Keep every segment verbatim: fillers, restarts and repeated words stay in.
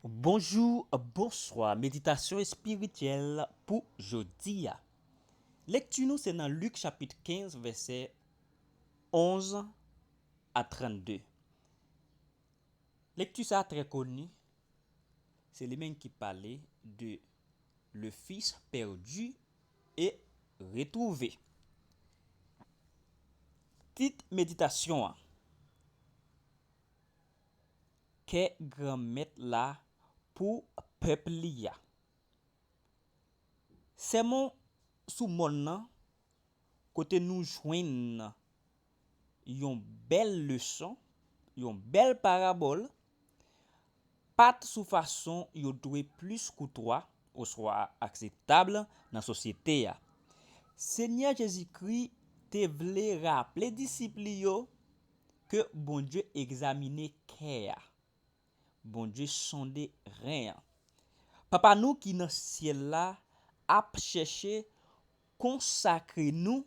Bonjou, bonswa. Meditasyon espirityèl pou jodi a. Lekti nou se nan Lik chapit kenz, vèsè onz a trannde. Lekti sa a trè koni. Se li menm ki pale de le fils perdu et retrouvé. Tit meditasyon an: Kè Granmèt la pou pèp li a. Sèmon sou mòn nan, kote nou jwenn yon bèl leson, yon bèl parabòl, pa t sou fason yo dwe plis koutwa oswa akseptab nan sosyete a. Senyè Jezikri te vle raple disip li yo ke Bondye egzamine kè a. Bondye sonde ren an. Papa nou ki nan syèl la ap chèche konsakre nou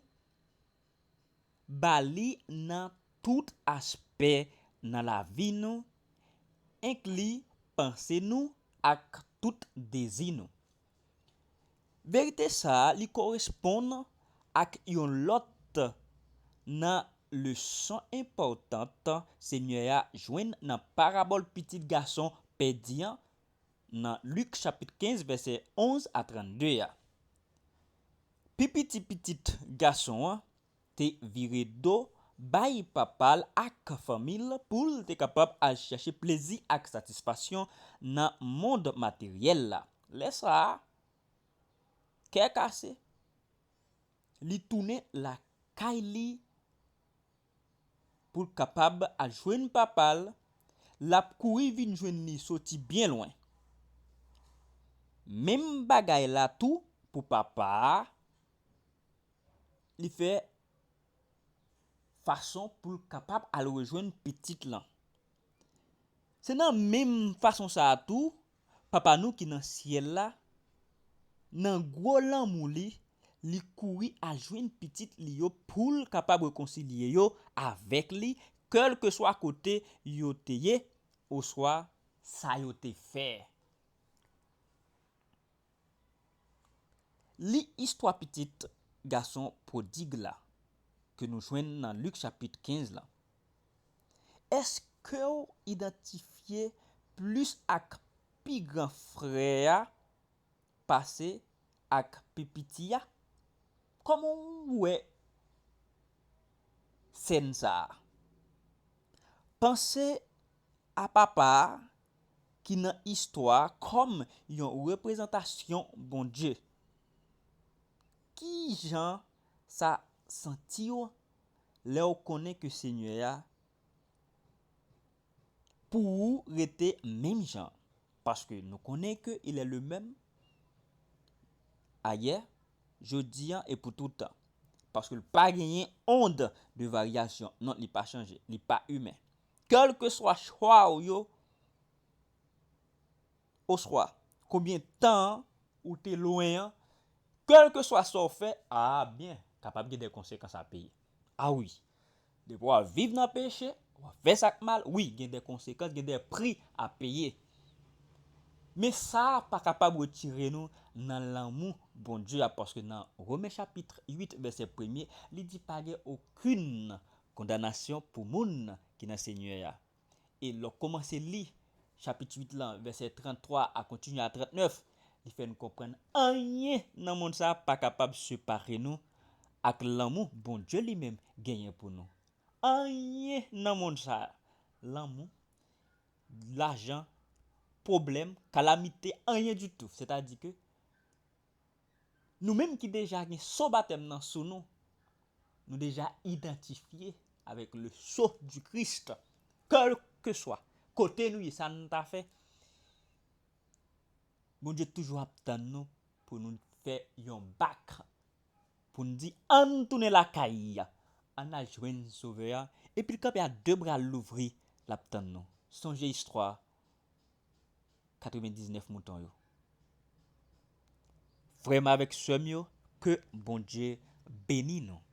ba li nan tout aspè nan lavi nou, enkli panse nou ak tout dezi nou. Verite sa a, li koresponn ak yon lòt nan leson enpòtan Senyè a jwenn nan parabòl pitit gason pèdi an, nan Lik chapit kenz, vèsè onz a trannde a. Pi piti pitit gason an te vire do bay papa l ak fanmi l pou l te kapab al chèche plezi ak satisfaksyon nan mond materyèl la. Lè sa a, kè kase, li tounen lakay li pou l kapab al jwenn papa l, l ap kouri vin jwenn li soti byen lwen. Menm bagay la tou pou papa a, li fè fason pou l kapab al rejwenn pitit lan. Se nan menm fason sa a tou, Papa nou ki nan syèl la, nan gwo lanmou li, li kouri al jwenn pitit li yo pou l kapab rekonsilye yo avèk li, kèlkeswa kote yo te ye oswa sa yo te fè. Li istwa pitit gason pwodig la, ke nou jwenn nan Lik chapit kenz la. Èske w idantifye plis ak pi gran frè a pase ak pi piti a? Kòman w wè sèn sa a? Panse a papa a ki nan istwa a kòm yon reprezantasyon Bondye. Ki jan sa santi w lè w konnen ke Senyè a pou ou rete menm jan? Paske nou konnen ke il est le même ayè, jodi a e pou toutan. Paske l pa genyen ond de varyasyon. Non, li pa chanje, li pa imen. Kèlkeswa chwa w yo, oswa konbyen tan ou te lwen an, kèlkeswa sa w fè, a byen, kapab gen de konsekans a peye. A wi, depi w ap viv nan peche, w ap fè sa k mal, wi, gen de konsekans, gen de pri a peye. Men sa pa kapab retire nou nan lanmou Bondye a, paske nan Women chapit uit, vèsè premye, li di pa gen okenn kondanasyon pou moun ki nan Senyè a. E lè w kòmanse li chapit uit lan, vèsè tranntwa a kontinye a trantnèf, li fè n konprann anyen nan mond sa a pa kapab separe nou ak lanmou Bondye li menm genyen pou nou. Anyen nan mond sa a, lanmou, lajan, pwoblèm, kalamite, anyen ditou. Sètadi ke nou menm ki deja gen so batèm nan sou nou, nou deja idantifye avèk le so di Kris. Kèlkeswa kote nou ye, sa n ta fè, Bondye toujou ap tann nou pou nou fè yon bak, pou n di, ann tounen lakay, ann al jwenn Sovè a, epi l kanpe a de bra l louvri, l ap tann nou. Sonje istwa katrevendiznèf mouton yo. Frè m avèk sè m yo, ke Bondye beni nou.